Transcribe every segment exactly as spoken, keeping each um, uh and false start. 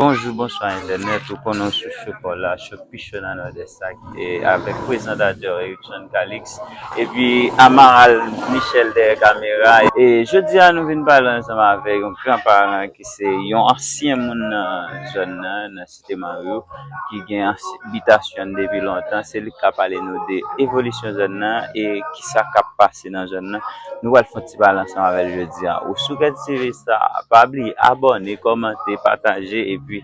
Bonjou, bonswa entènèt, ou konnen w sou Chocòl la, chòk pi cho nan Nòdès la, e avèk prezantatè Erickson Calix, epi Amaral Michel dèyè kamera. E jodi a, nou vin pale ansanm avèk yon gran paran ki se yon ansyen moun nan zòn nan, nan Site Manriv, ki gen ans-, bitasyon l depi lontan. Se li k ka pale nou de evolisyon zòn nan e kisa k ap pase nan zòn nan. Nou pral fè yon ti pale ansanm avè l jodi a. Ou sou Kèt T V sa, pa bliye abòne, kòmante, pataje, epi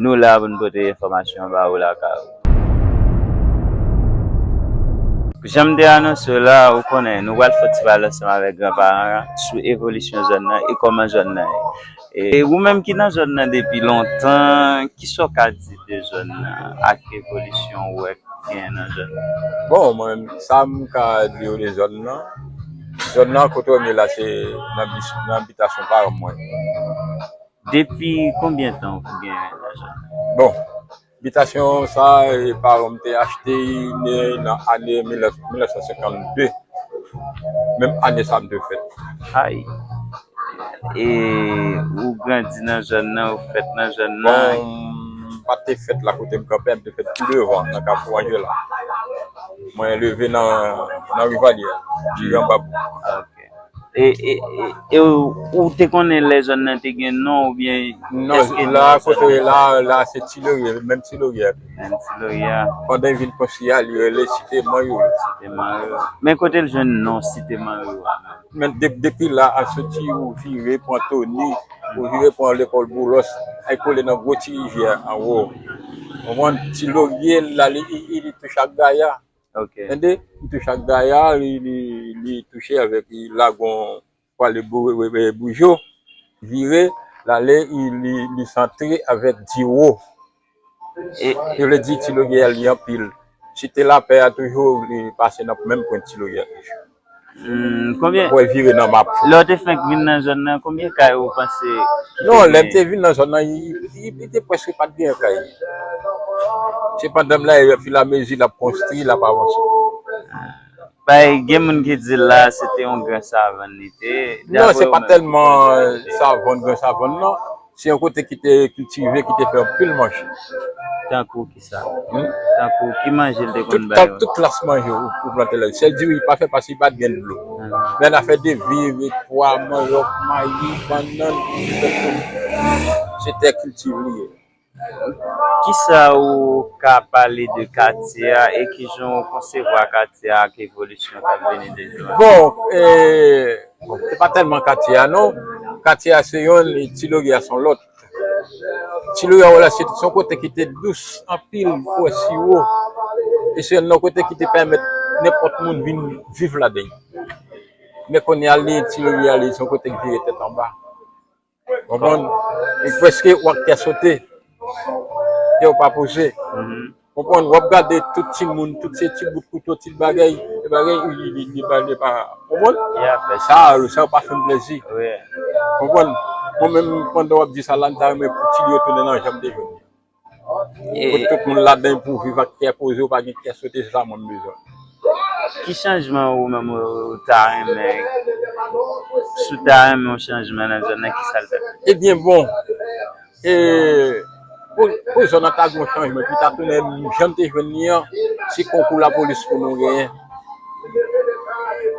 nou la pou n pote enfòmasyon ba ou lakay ou. Jan m te anonse w la, ou konnen, nou pral fè yon ti pale ansanm avèk gran paran an sou evolisyon zòn nan e kòman zòn nan ye. E ou menm ki nan zòn nan depi lontan, kisa w ka di de zòn nan ak evolisyon ou wè k genyen nan zòn nan? Bon, mwen, sa m ka di w de zòn nan, zòn nan kote w ye la, se nan bis-, nan bitasyon paran mwen. Depi konbyen tan ou genyen nan zòn nan? Bon, bitasyon sa, e, paran m te achte li nan ane mil nèf san senkannde. Menm ane sa m te fèt. Ay. E ou grandi nan zòn nan, ou fèt nan zòn nan? Bon, m pa te fèt la kote m kanpe a, m te fèt pi devan, nan Kafou Anjela. Mwen leve nan, nan Rivalyè, Jiran Babou. Ok. E, e, e, e ou, ou te konnen lè zòn nan te gen non oubyen... Non, èske la kote la, la se Ti Lorye, menm Ti Lorye a. Menm Ti Lorye a. Pandan l vin konstwi a, li rele Site Manyo. Site Manyo. Men kote l jwenn non Site Manyo a menm? Men de-, depi la, a soti ou vire pran Toni, ou vire pran lekòl Boulos, ay kole nan gwo Ti Rivyè anwo. Ou konprann? Ti Lorye la, li, li, li touche ak Gaya. Ok. Tande? Li touche ak Gaya, li, li, li touche avèk, li lagon, prale Bou-, Bou-, Bou-, Boujo, vire, l ale, li, li, li santre avèk Diwo. E, e vle di Ti Lorye a li anpil. Site Lapè a toujou, li pase nan menm pwen Ti Lorye a toujou. Hmm, konbyen... Wè, vire nan map. Lè w te fenk vin nan zòn nan, konbyen kay ou panse ki te... Non, lè m te vin nan zòn nan, li, li, li te prèske pa t gen kay. Se pandan m la, e filamezi l ap konstwi, l ap avanse. Bay, gen moun ki di la, se te yon gran savann li te. Non, se pa tèlman savann, gran savann, non. Se yon kote ki te kiltive, ki te fè anpil manje. Tankou kisa? Hmm? Tankou ki manje l te konn bay yo? Tout klas manje ou, ou plante la. Sèl diri pa fè paske li pa t gen dlo. Ah. Men afè de vire, pwa, manyòk, mayi, bannann, se tè kiltive li ye. Kisa ou ka pale de katye a e kijan ou konsevwa katye a ak evolisyon k ap vini de jou an jou? Bon, e, bon, se pa tèlman katye a, non. Katye a se yonn, e Ti Lorye a se yon lòt. Ti Lorye a, wè la, se, se yon kote ki te dous anpil pou wè siwo. E se yon kote ki te pèmèt nenpòt moun vin viv ladan l. Men kounye a, li, Ti Lorye a, li, se yon kote ki vire tèt anba. Konprann? E prèske w ak kè sote. Kè w pa poze. Mhm. Konprann? W ap gade tout timoun, tout se ti bout kouto, ti bagay, ti bagay, li, li, li, li pa, li pa, konprann? Sa, sa yo pa fè m plezi. Wi. Konprann? Mwen menm, pandan w ap di sa la, m ta renmen pou ti yo tounen nan jan m te jwenn. E pou tout moun ladan pou viv ak kè poze, ou pa gen kè sote, se sa mwen m bezwen. Ki chanjman ou menm ou ta renmen si w ta renmen yon chanjman nan zòn nan, kisa l ta? Ebyen, bon, e, pou, pou zòn nan ta gen yon chanjman, pou ta tounen jan l te jwenn li an, se konkou lapolis pou nou genyen.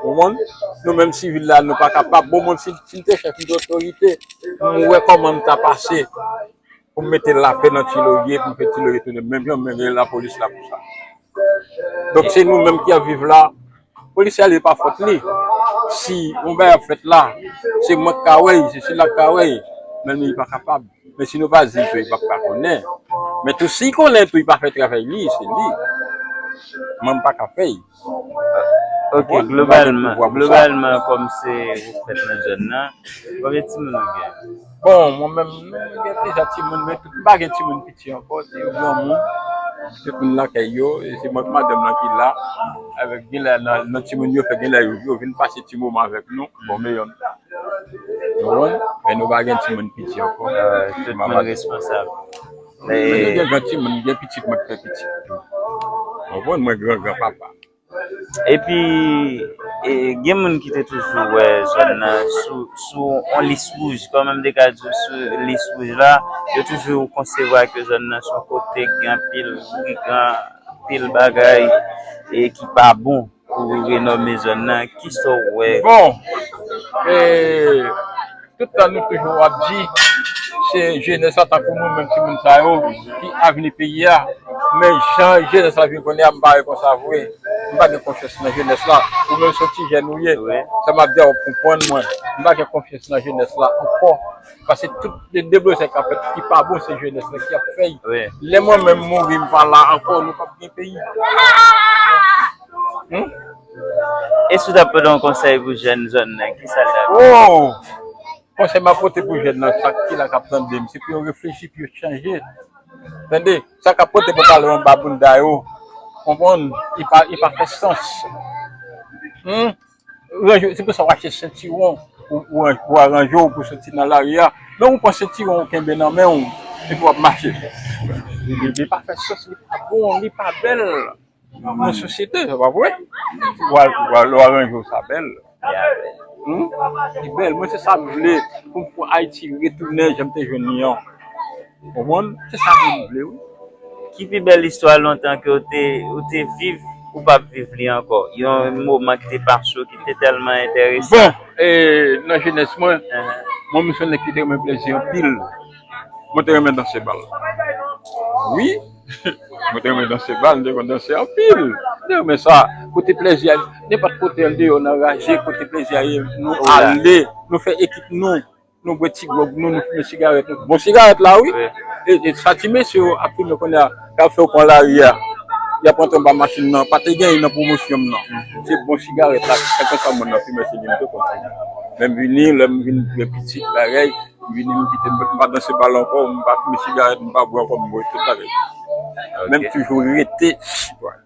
Ou konprann? Nou menm sivil la, nou pa kapab. Bon, mwen, si, si m te chèf, m te otorite, m wè kòman m ta pase pou m mete lapè nan Ti Lorye, pou m fè Ti Lorye tounen menm jan, men gen lapolis la pou sa. Donk, se nou menm ki ap viv la. Polisye a, li pa fòt li. Si yon bagay ap fèt la, se mwen k ka wè l, se sila k ka wè l, men li pa kapab. Men si nou pa di l tou, li p ap ka konnen. Men tou, si l konnen tou, li pa fè travay li, se li. Mwen, m pa ka fè l. Ok, globalman, globalman, kòm se ou fèt nan zòn nan, konbyen timoun ou gen? Bon, mwen menm, mwen gen plizyè timoun, men tout, m pa gen timoun piti ankò, se yon granmoun, tout moun lakay yo, e se mwen ak madanm lan ki la, avèk genlè nan, nan timoun yo fè, genlè yo, yo vin pase ti moman avèk nou, bon, men yon, nou konprann? Men nou pa gen timoun piti ankò. Ah, tout moun responsab. Men nou gen gran timoun, gen pitit, mwen k fè pitit tou. Konprann? Mwen gran, gran papa. Epi, e, gen moun ki te toujou wè zòn nan sou, sou yon lis wouj, kòman m te ka di w, sou lis wouj la, yo toujou konsevwa ke zòn nan se yon kote ki gen anpil brigan, anpil bagay, e ki pa bon pou renome zòn nan. Kisa w wè? Bon, e, tout tan nou toujou ap di, se jenès la, tankou nou menm timoun sa yo, ki avni peyi a. Men jan jenès la vin kounye a, m pa wè konsa vre. M pa gen konfyans nan jenès la. Ou menm se yon ti jèn ou ye. Wi. Sa m ap di a, w ap konprann mwen. M pa gen konfyans nan jenès la ankò. Paske tout de, de blozay k ap fèt ki pa bon, se jenès la ki ap fè l. Wi. Lè mwen menm mouri, m pa la ankò, nou p ap gen peyi. Hmm? E si w t ap pote yon konsèy pou jèn zòn nan, kisa l t ap ye? Oh! Konsèy m ap pote pou jèn nan, sa ki la k ap tande m, se pou yo reflechi, pou yo chanje. Tande, sa k ap pote pantalon anba bounda yo, konprann, li pa, li pa fè sans. Hmm? Ranje, se pou sa w achte sentiwon, ou, ou, ou aranje w pou soti nan lari a. Men ou pran sentiwon ou kenbe nan men w, epi w ap mache. Li, li pa fè sans, li pa bon, li pa bèl. Nan sosyete, se pa vre? Ou al, ou al, ou aranje w, sa bèl. Hmm? Li bèl. Mwen, se sa m vle pou, pou Ayiti retounen jan m te jwenn li an. Konprann? Se sa m vle, wi. Ki pi bèl istwa lontan ke w te, ou te viv, ou p ap viv li ankò? Yon moman ki te pase w ki te tèlman enteresan. Bon, e, nan jenès mwen, mwen, m se yon nèg ki te renmen plezi anpil. Mwen te renmen danse bal. Wi. Mwen te renmen danse bal, m te konn danse anpil. M te renmen sa. Kote plezi a, nenpòt kote andeyò nan raje, kote plezi a ye, nou ale, nou fè ekip nou, nou bwè ti gwòg nou, nou fimen sigarèt nou. Bon sigarèt la, wi. Wi. E, e sa ti mesye yo ap fimen kounye a, k ap fè yo pran lari a. Y ap rantre anba machin nan, pa te genyen nan pwomosyon m nan. Se bon sigarèt la, kèlkeswa moun nan fimen, se li m te konn fimen. Men m vini, lè m vin pi pitit, bagay, m vini, m kite, m pa danse bal ankò, m pa fimen sigarèt, m pa bwè ankò, m bwè tout bagay. Men m toujou rete sitwayen.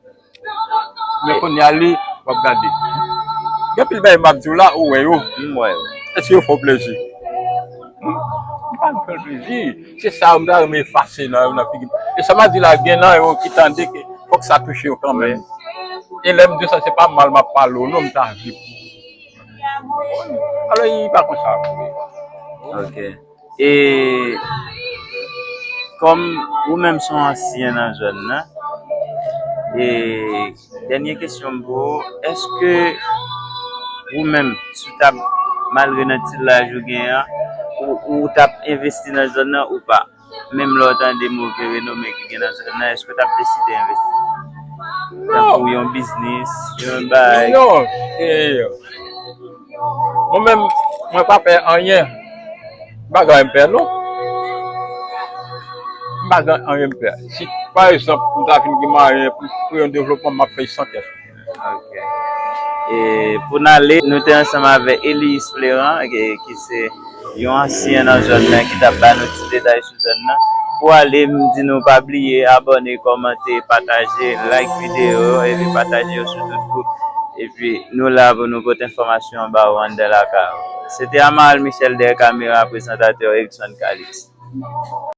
Men kounye a li, w ap gade. Gen anpil bagay m ap di w la, ou wè yo. M wè yo. Èske yo fè w plezi? Hmm? Li pa fè w plezi. Se sa yo m ta renmen efase nan, nan figi m. E sa m ap di la, gen nan yo ki tande ke fòk sa touche yo kanmenm. E lè m di sa, se pa mal m ap pale w, non, m ta vle pou ou. Alò, li pa konsa vre. Ok. E kòm ou menm se yon ansyen nan zòn nan, e dènye kesyon m pou ou, èske ou menm, si w t ap, malgre nan ti laj ou genyen an, ou, ou t ap envesti nan zòn nan ou pa? Menm lè w tande move renome ki gen nan zòn nan, èske w t ap deside envesti? Non. Tankou yon biznis, yon bagay. Non. E, mwen menm, mwen pa pè anyen. M pa gen anyen m pè, non. M pa gen anyen m pè. Si, pa egzanp, m ta vin gen mwayen pou, pou yon devlopman, m ap fè l san kès. Ok. E pou n ale, nou te ansanm avèk Elius Fleurant, ki, ki se yon ansyen nan zòn nan, ki t ap ba nou ti detay sou zòn nan. Pou ale, m di nou pa bliye abòne, kòmante, pataje, like videyo yo, epi pataje yo sou tout gwoup. Epi nou la pou nou pote enfòmasyon ba ou anndan lakay ou. Se te Amaral Michel dèyè kamera, prezantatè Erickson Calix.